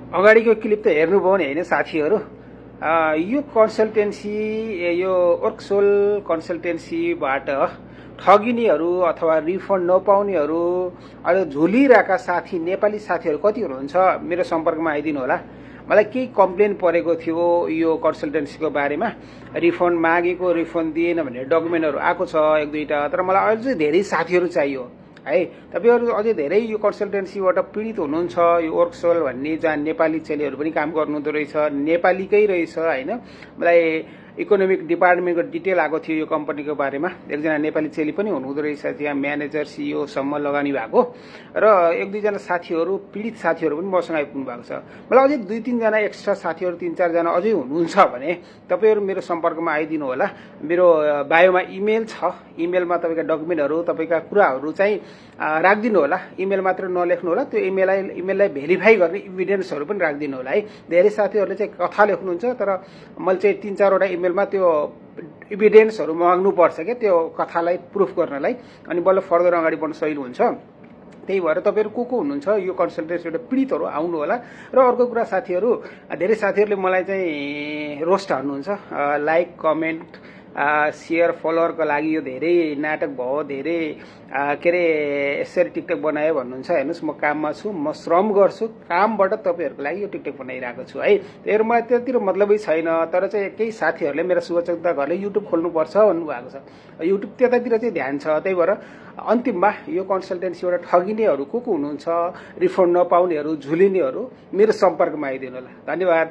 अगाडिको क्लिप त हेर्नुभयो नि होइन साथीहरू। यो कन्सल्टेन्सी यो वर्कसोल कन्सल्टेन्सीबाट ठगिनेहरू अथवा रिफन्ड नपाउनेहरू अझ झुलिरहेका साथी नेपाली साथीहरू कति हुनुहुन्छ मेरो सम्पर्कमा आइदिनु होला। मलाई केही कम्प्लेन परेको थियो यो कन्सल्टेन्सीको बारेमा, रिफन्ड मागेको रिफन्ड दिएन भन्ने डकुमेन्टहरू आएको छ एक दुईवटा, तर मलाई अझै धेरै साथीहरू चाहियो है। तपाईँहरू अझै धेरै यो कन्सल्टेन्सीबाट पीडित हुनुहुन्छ, यो वर्कसोल भन्ने जहाँ नेपाली चेलीहरू पनि काम गर्नुहुँदो रहेछ, नेपालीकै रहेछ होइन। मलाई इकोनोमिक डिपार्टमेन्टको डिटेल आएको थियो यो कम्पनीको बारेमा, एकजना नेपाली चेली पनि हुनुहुँदो रहेछ त्यहाँ म्यानेजर सिइओसम्म लगानी भएको, र एक दुईजना साथीहरू पीडित साथीहरू पनि मसँग आइपुग्नु भएको छ। मलाई अझै दुई तीनजना एक्स्ट्रा साथीहरू तीन चारजना अझै हुनुहुन्छ भने तपाईँहरू मेरो सम्पर्कमा आइदिनु होला। मेरो बायोमा इमेल छ, इमेलमा तपाईँका डकुमेन्टहरू तपाईँका कुराहरू चाहिँ राखिदिनु होला। इमेल मात्र नलेख्नु होला, त्यो इमेललाई भेरिफाई गर्ने इभिडेन्सहरू पनि राखिदिनु होला है। धेरै साथीहरूले चाहिँ कथा लेख्नुहुन्छ, तर मैले चाहिँ तीन चारवटा इमेलमा त्यो इभिडेन्सहरू माग्नुपर्छ क्या त्यो कथालाई प्रुफ गर्नलाई, अनि बल्ल फर्दर अगाडि बढ्न सजिलो हुन्छ। त्यही भएर तपाईँहरू को हुनुहुन्छ यो कन्सल्टेन्सीबाट पीडितहरू आउनु होला। र अर्को कुरा साथीहरू, धेरै साथीहरूले मलाई चाहिँ रोस्ट हान्नुहुन्छ, लाइक कमेन्ट सेयर फलोअरको लागि यो धेरै नाटक भयो, धेरै के अरे यसरी टिकटक बनायो भन्नुहुन्छ। हेर्नुहोस् म काममा छु, म श्रम गर्छु, कामबाट तपाईँहरूको लागि यो टिकटक बनाइरहेको छु है। त्यही मलाई त्यतिर मतलबै छैन, तर चाहिँ केही साथीहरूले मेरा शुभचिन्तक घरले युट्युब खोल्नुपर्छ भन्नुभएको छ, युट्युब त्यतातिर चाहिँ ध्यान छ। त्यही भएर अन्तिममा यो कन्सल्टेन्सीबाट ठगिनेहरू को हुनुहुन्छ, रिफन्ड नपाउनेहरू, झुलिनेहरू मेरो सम्पर्कमा आइदिनु होला। धन्यवाद।